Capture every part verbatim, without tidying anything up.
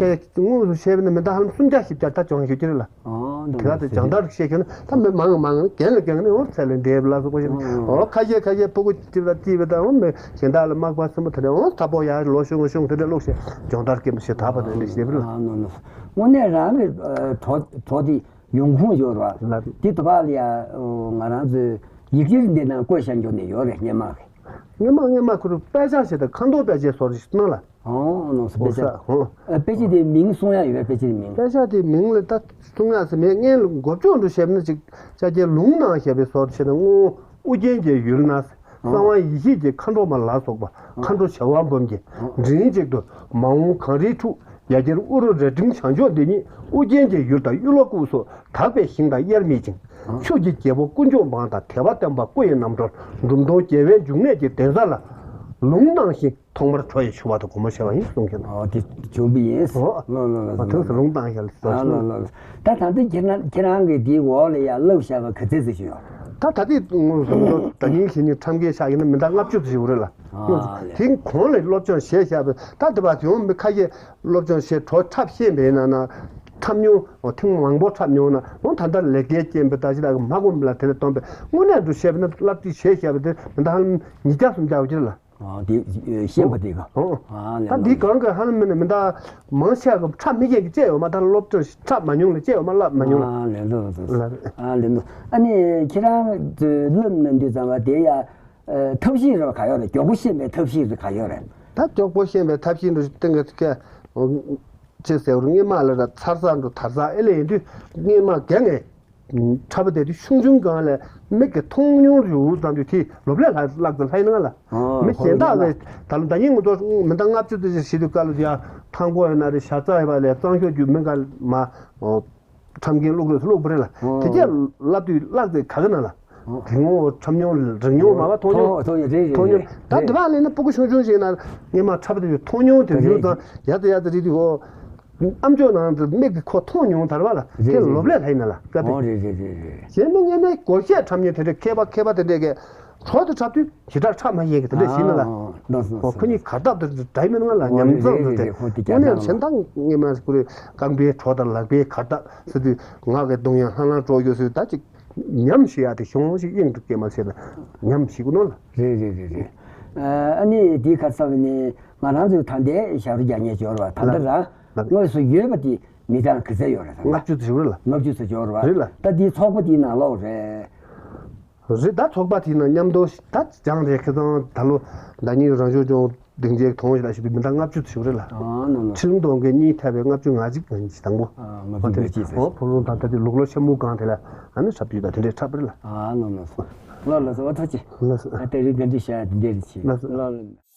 དངོས་སུ་བཤད་པ་ན་མི་ད་ཧ་ལམ་སུམ་བརྒྱ་བཞི་བརྒྱ་ད་བྱུང་ཡོད་ཀྱི་རེད་ལ། ཨོ་འདུག་དེ་ག་དེ་སྦྱང་བརྡར་བཤད་མཁན་ད་མི་མང་མང་རྒན་ལ་རྒན་ནས་འོ་ཚད་ལས་འདས་ལ་སོགས་པ་ཞིག་ཨོ་ཁ་ཤས་ཁ་ཤས་ཕྲུ་གུ་གཅིག་ལ་གཅིག་ལ་ད་འོ་མི་གཞན་དག་ལ་མག་པ་སུམ་པ་དེ་འདྲ་འོ་ད་པོ་ཡ་ལོ་གཞོན་གཞོན་དེ་འདྲ་ལོག་ཞེས་སྦྱོང་བརྡར་སྐྱེན་པ་ཞེས་ད་པ་དེ་འདྲ་ཞེས་པ་རེད། དངོས་གནས་རང་གི་གྲོགས་གྲོགས་དེ་ཡོང་ཁུངས་ཡོད་ར། ལགས། འདི་དུ་བ་ལ་ཡ་ང་རང་ཚོའི་ཡི་གེར་འདི་ནང་བཀོད་བཞག་རྒྱུ་ནས་ཡོད་རེད་སྔས་མ་གི། སྔས་མ་སྔས་མ་ཁུ་རུ་དཔེ་ཆ་ཞེས་དང་ཁ་མདོག་དཔེ་ཆའི་སོར་ཞིག་གནང་ལ། ཨོ་ནོ་སོ་དཔེ་ཆ། ཨོ་ཨ་དཔེ་ཆ་དེའི་མིང་གསུང་ཡ་ཡོད་པས་དཔེ་ཆ་དེའི་མིང་། དཔེ་ཆ་དེའི་མིང་ལ་ད་གསུང་ཡ་ཟེར་མེད་སྔས་ལ་མགོ་བཅོས་འགྲོ་བཤད་ན་ཅིག་ཅ་རྒྱའི་ལུང་ནང་བཤད་པའི་སོར་ཞེས་དང་སྔོ་ཨུ་རྒྱན་གྱི་ཡུལ་ན། གསང་བ་ཡེ་ཤེས་ཀྱི་མཁའ་འགྲོ་མ་ལ་སོགས་པ་མཁའ་འགྲོ་བྱེ་བ་འབུམ་གྱི་མགྲིན་གཅིག་ཏུ་མ་འོངས་གངས་རིའི་ཁྲོད་ཡ་གྱལ་ཨུ་རུ་རལ་གྲིའི་བྱང་ཕྱོགས་འདི་ཉིད་ཨུ་རྒྱན་གྱི་ཡུལ་དང་གཡུ་ལོ་སྐུ་སོགས་དག་པའི་ཞིང་དང་དབྱེར་མེད་ཅིང་ཆོས་ཀྱི་རྒྱལ་པོ་དཀོན་མཆོག་འབངས་དང་དད་པ་བརྟན་པ་སྐུ་ཡི་རྣམ་གྲོལ་འབྲུམ་སྟོན་རྒྱལ་བའི་འབྱུང་གནས་ཀྱི་གདན་ས་ལ་ལུང་གནང་ཞིང་ཐོག་མར་གྲོ་ཡི་ཆུ་བར་དུ་སྒོ་མོ་ཕྱེ་བ་ཡིན་གསུང་མཁན། ཨོ་དེ་བྱུང་བ་ཡིན། ཨོ་ལོ་ལོ་ལོ་ཨོ་ཐུགས་སུ་ལུང་བཏང་ཞལ་ཨ་ལོ་ལོ་ལོ། ད་ད་ལྟ་ཁྱེད་རང་ཁྱེད་རང་གི་དེའི་འོག་ལ་ཡ་བསླབ་བཞག་པ་ག་ཚད་ཙམ་ཞིག་ཡོད། ད་ད་ལྟའི་ངོས་བཟུང་དུ་ཟླ་ཉིན་ཞེ་ཉིན་ཁྲམ་སྐས་ཤག་ཡིན་ན་མི་འདང་ལྔ་བཅུ་ཙམ་ཞིག་ཡོད་རེད་ལ། ཨ་ལས། དེ་གོང་ལ་སློབ་སྦྱོང་བྱས་བཞག་པ་ད་དེ་བ་དེ་འོང་མི་ཁ་ཤས་སློབ་སྦྱོང་བྱས་གྲོ་འཁྲབ་ཤེས་པའི་ནང་ན་འཁྲབ་མྱོང་ཐེངས་མང་པོ་འཁྲབ་མྱོང་ན་འོང་ད་ལྟ་ལེགས་སྐྱེས་སྐྱེན་པའི་ད་ཅི་ད་མ་གོམས་ལ་དེ་ལ་སྟོན་པའི་དངོས་གནས་འདུ་ཤེས་པ་ན་བསླབ་ཁྲིད་བྱས་བཞག་པ་དེ་མི་འདང་ཉིས་བརྒྱ་སུམ་བརྒྱ་ཡོད་ཀྱི་རེད་ལ། ཨ་དེ་ཤེས་པ་དེ་ག་ཨོ། ཨ་ལས། ད་འདི་གང་གི་ཧ་ལམ་མིན་ན་མི་འདང་མང་ཆེ་གི་འཁྲབ་མི་ཤེས་ཀྱི་བཅས་ཡོད་མ་ད་སློབ་སྦྱོང་འཁྲབ་མ་མྱོང་ལ་བཅས་ཡོད་མ་བསླབ་མ་མྱོང་ལ། ཨ་ལས་འདུག་འདུག་ལ་རེད། ཨ་ལས་འདུག་ཨ་ནི་ཁྱེད་རང་ཚོས་སློབ་གནང་དུས་ཙམ་པ་དེ་ཡ་ཐབས་ཤེས་རེད་ག་ཡོད་རེད། མགྱོགས་པོ་ཤེས་པའི་ཐབས་ཤེས་རེད་ག་ཡོད་རེད། ད་མགྱོགས་པོ་ཤེས་པའི་ཐབས་ཤེས་འདུག་སྟེང་གི་སྐད་ཅེས་ཟེར་བར་སྔས་མ་ལ་ར་ཚར་ཚར་འགྲོ་དར་ཚར་ཨེ་ལས་ཡིན་དུས་སྔས་མ་རྒན་ངས། འཁྲབ་པ་དེ་དུས་ཆུང་ཆུང་སྒང་ལས་མིག་གིས་མཐོང་མྱོང་རེད་འུ་ཙམ་དུས་དེ་ལོབ་ལས་ལྷག་ཙམ་ལྷག་ཡིན་ང་ལ། ཨོ་མི་གཞན་དག་གིས་ད་ལོ་ཟླ་ཉིན་ངོ་ཐོག་མི་འདང་ལྔ་བཅུ་དེ་ཞིག་དུས་སྐབས་ལ་ཡ་ཐང་གོ་ཡིན་ན་རེད་ཞྭ་ཚ་ཡིན་པ་ལས་གཙང་ཤོག་རྒྱུ་མི་འགའ་མ་འཁྲབ་མཁན་བླུག་རེད་བླུག་པ་རེད་ལ། ཨོ་དེ་རྗེས་བསླབ་དུས་བསླབ་ཚེ་ག་གི་ན་ལ། ཨོ་དེ་ངོ་འཁྲབ་མྱོང་རིག་མྱོང་མ་བ་མཐོང་མཐོང་མཐོང་མྱོང་རེད་མཐོང་མྱོང་རེད་ད་རེད། དེ་བ་ལས་ན་སྤུ་གུ་ཆུང་ཆུང་ཞིག་ན་སྔས་མ་འཁྲབ་པ་དེ་མཐོང་མྱོང་དེ་རེད་ཡོད་ཙང་ཡ་ད་ཡ་ད་རེད་དུས་ཨོ། ཨམ་ཅོག་ནང་དུ་མིག་གིས་ཁོ་མཐོང་མྱོང་དར་བ་ལ་དེ་རེད་ལོབ་ལས་ལྷ་ཡིན་ན་ལ་སྐབས་ཨོ་དེ། རེད་རེད་རེད་རེད། གཞན་མི་ངན་ནས་སྒོར་གཞས་འཁྲབ་མཁན་དེ་འདྲས་མཁས་པ་མཁས་པ་དེ་འདྲས་ཀྱིས་གྲོགས་དེ་འཁྲབ་དུས་ཇི་ལྟར་འཁྲབ་མ་ཤེས་ཀྱི་དེ་འདྲས་ཞིག་ན་ལ། ཨོ་ལགས་སོ་ཨོ་ལགས་ཁོ་གཉིས་སོ། གར་སྟབས་དེ་འདྲ་ཡིན་ན་ང་ལ་ཨོ་ཉམས་རེད་ཚང་རེད་དུ་དེ་རེད་རེད་ཁོ་དེ་རྒྱ་དངོས་གནས་ནང་ལ་གཞན་དག་ངས་མ་ཁོ་རེ་རྐང་པའི་གྲོགས་དང་ལག་པའི་གར་སྟབས་ཟེར་དུས་ངག་གི་གདོང་ཡང་ལྷང་ལྷང་སྒྲོག་ཡོད་ཟེར་ད་ཅིག་ཉམས་ཤིག་ཡ་དེ་གཞུང་ཞིག་དབྱིངས་འགྲུབ་སྐྱེས་མ་ཟེར་ན་ཉམས་ཤིག་གོ་ནོ་ལ། རེད་རེད་རེད་རེད། ཨ་ནི་དེའི་ཁ་ཚ་བ་ནི་ང་རང་ཚོའི་ད་ལྟའི་ཞབས་བྲོ་རྒྱག་མཁན་འབྱོར་བ་ད་ལྟ་རང་། ལགས། དངོས་སུ་ཡོད་པ་དེ་མི་གྲངས་ག་ཚད་ཡོད་རེད་ཟེར་ན། ལྔ་བཅུ་ཙམ་རེད་ལ། ལྔ་བཅུ་ཙམ་འབྱོར་བ་རེད་ལ། ད་འདིའི་ཚོགས་པ་དེའི་ནང་ལོགས་རེད། རེད་ད་ཚོགས་པ་དེའི་ནང་མཉམ་དུ་ད་སྦྱངས་རེད་ཁ་སང་ད་ལོ་ཟླ་ཉིན་རང་སྐྱོང་ལྗོངས་སྡིངས་ཆའི་གདོང་ཞིག་ལ་ཞུགས་པའི་མི་གྲངས་ལྔ་བཅུ་ཙམ་རེད་ལ། ཨ་ནོ་ནོ། ཁྲི་ལུང་སྡོང་གི་གཉིས་ཐེ་བའི་ལྔ་བཅུ་ང་གཅིག་ང་གཉིས་དང་པོ། ཨ་ལྔ་བཅུ་ང་གཅིག་ཟེར། ཨོ་ཕུ་ལུང་དང་ད་དེ་ལུག་ལོ་ཤ་མུ་གང་དེ་ལ་ཨ་ནི་ཧྲབ་ཅུ་དང་དེ་འདྲའི་འཁྲབ་རེད་ལ། ཨ་ནོ་ནོ། ལོ་ལོ་སོ་ཐུགས་རྗེ་ཆེ། ལགས་སོ། ད་རེས་བཀའ་འདྲི་བྱ་ཡ་དེ་འདྲ་རེད་ཆེ། ལགས་སོ། ལགས་ལགས།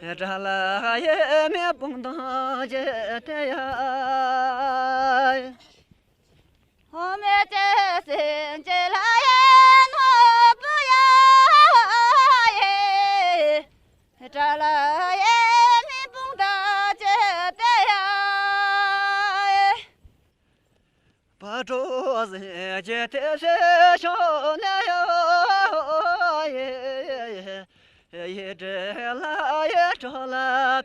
དགྲ་ལྷ་ཡི་མེ་དཔུང་དང་བཅས་ཏེ་ཡ། ཧོ་མེ་ཏེ་སེང་གེ་ལྷ་ཡི་ནོར་བུ་ཡ། དགྲ་ལྷ་ཡི་མེ་དཔུང་དང་བཅས་ཏེ་ཡ། བ་དྲོ་ཟིན་གྱི་དེ་སྲས་ཤོག་ནས་ཡོ། ཡེ་ཡེ་དྲི་ལ་ཡེ་དྲོ་ལ་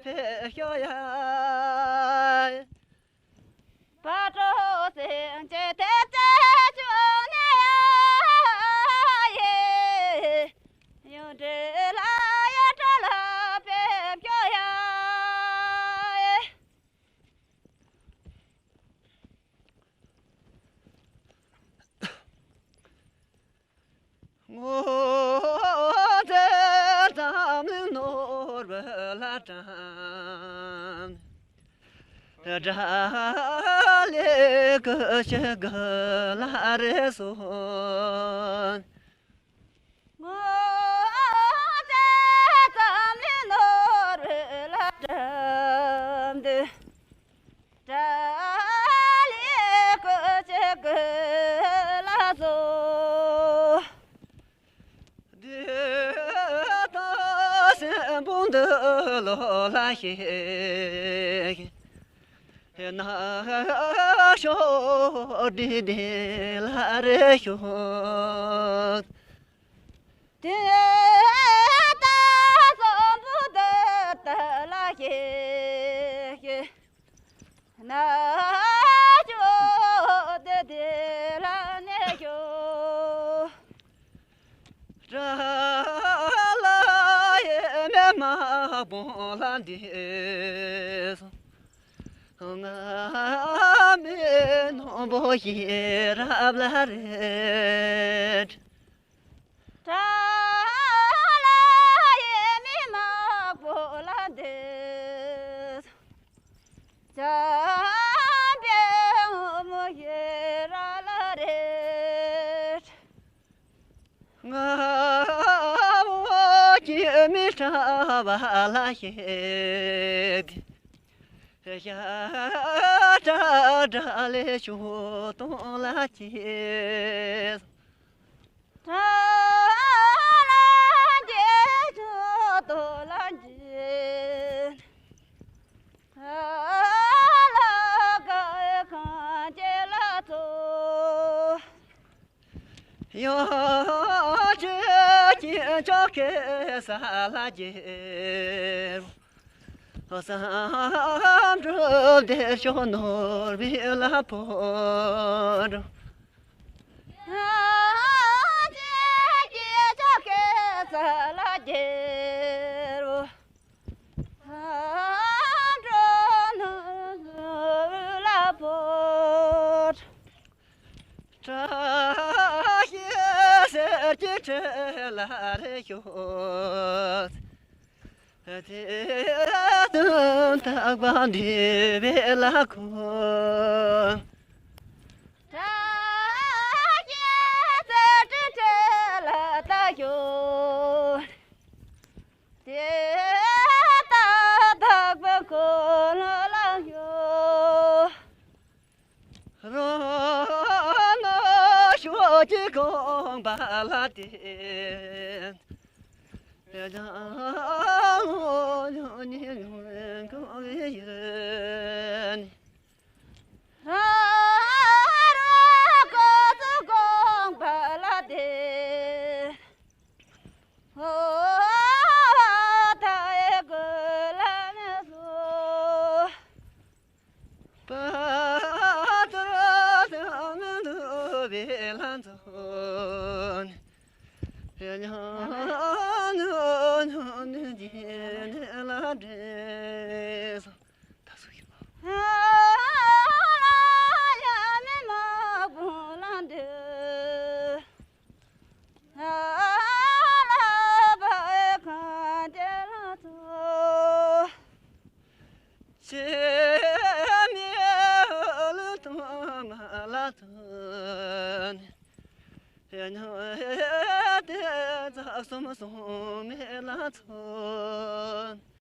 ཕེབས་ཤོག་ཡ། བ་དྲོ་ཟིན་གྱི་དེ་སྲས་ཤོག་ནས་ཡོ། ཡེ་ཡེ་དྲི་ལ་ཡེ་དྲོ་ལ་ཕེབས་ཤོག་ཡ། སྔོ་ཚལ་འཛམ་གླིང་ནོར་བུ་ལ་བཀྲམ། དགྲ་ལྷའི་སྐུ་ཞབས་ཀྱི་ལྷ་རེ་གསོལ། སྔོ་ཚལ་འཛམ་གླིང་ནོར་བུ་ལ་བཀྲམ་སྟེ། དགྲ་ལྷའི་སྐུ་ཞབས་ཀྱི་ལྷ་གསོལ། དེ་ལྟར་སྲིན་པོ་འདི་ལོ་ལ་གཤེགས། ནག་ཕྱོགས་དགྲ་ལྷའི་ལྷ་རེ་ཤོག། དེ་ལྟར་སྲིན་པོ་འདི་ལོ་ལ་གཤེགས། ནག་ཕྱོགས་དགྲ་ལྷའི་ལྷ་རེ་ཤོག། དགྲ་ལྷའི་མེ་དམར་པོ་ལ་འདུད་སོང་། རྔ་མའི་སྣམ་བུ་ཤེས་རབ་ལྷ་རེ། དགྲ་ལྷའི་མེ་དམར་པོ་ལ་འདུད་སོང་། འཇམ་དཔལ་དབང་མོ་ཤེས་རབ་ལྷ་རེ། རྔ་མོ་སྐྱེད་མོས་ཁྲ་བ་ལ་གཤེགས། ཤ་ཁྲག་དགྲ་ལྷའི་ཕྱོགས་དུ་ལ་སྐྱེས། དགྲ་ལྷའི་ཕྱོགས་དུ་ལ་སྐྱེས། ལྷ་དགའ་གང་བྱེད་ལ་གསོལ། ཡང་ཅིག་སྐྱེས་མཆོག་གེ་སར་ལྷ་རྒྱལ། བསམ་འགྲུབ་བདེ་མཆོག་ནོར་བུའི་ལྷ་ཕོ་འགྲོ། ཡང་ཅིག་སྐྱེས་མཆོག་གེ་སར་ལྷ་རྒྱལ། བསམ་འགྲུབ་ནོར་བུའི་ལྷ་ཕོ་འགྲོ། བཀྲ་ཤིས་གསེར་གྱི་ཁྲི་ལ་རེ་ཤོག། དེ་དང་ཐག་པ་འདུས་པའི་ལྷ་ཁོ། བཀྲ་ཤིས་གསེར་གྱི་ཁྲི་ལ་ད་ཤོག། དེ་ལྟར་དག་པའི་འཁོར་ལོ་ལ་ཡོད། རང་ནོར་ཕྱོགས་ཀྱི་དགོངས་པ་ལ་བརྟེན། ཡང་ལོ་ཉི་ཡོང་གང་ཡིན། རང་རང་སྐུ་གསུང་དགོངས་པ་ལ་བརྟེན། ཨོ་ད་ཨེ་ཀུ་ལ་ནི་སུ། བ་དར་དང་ནི་འདུ་བའི་ལྷ་མཚོ་ནི། ཉང་ནུ་ཉང་ནུ་འདི་ནི་ལ་འདྲེས་སོ། ད་སུ་ཡིན་པ། ཨ་ལ་ཡ་མི་མ་བུ་ལ་འདྲེས། ཨ་ལ་བ་ཨེ་ཁ་འདྲེ་ལ་ཚོ། ཆེ་མི་ལུ་ཐོ་མ་ལ་ཐོ་ནི། ཡ་ཉོ་ཨེ་ཏེ་ཚ་སོ་མ་སོ་མེ་ལ་ཚོ།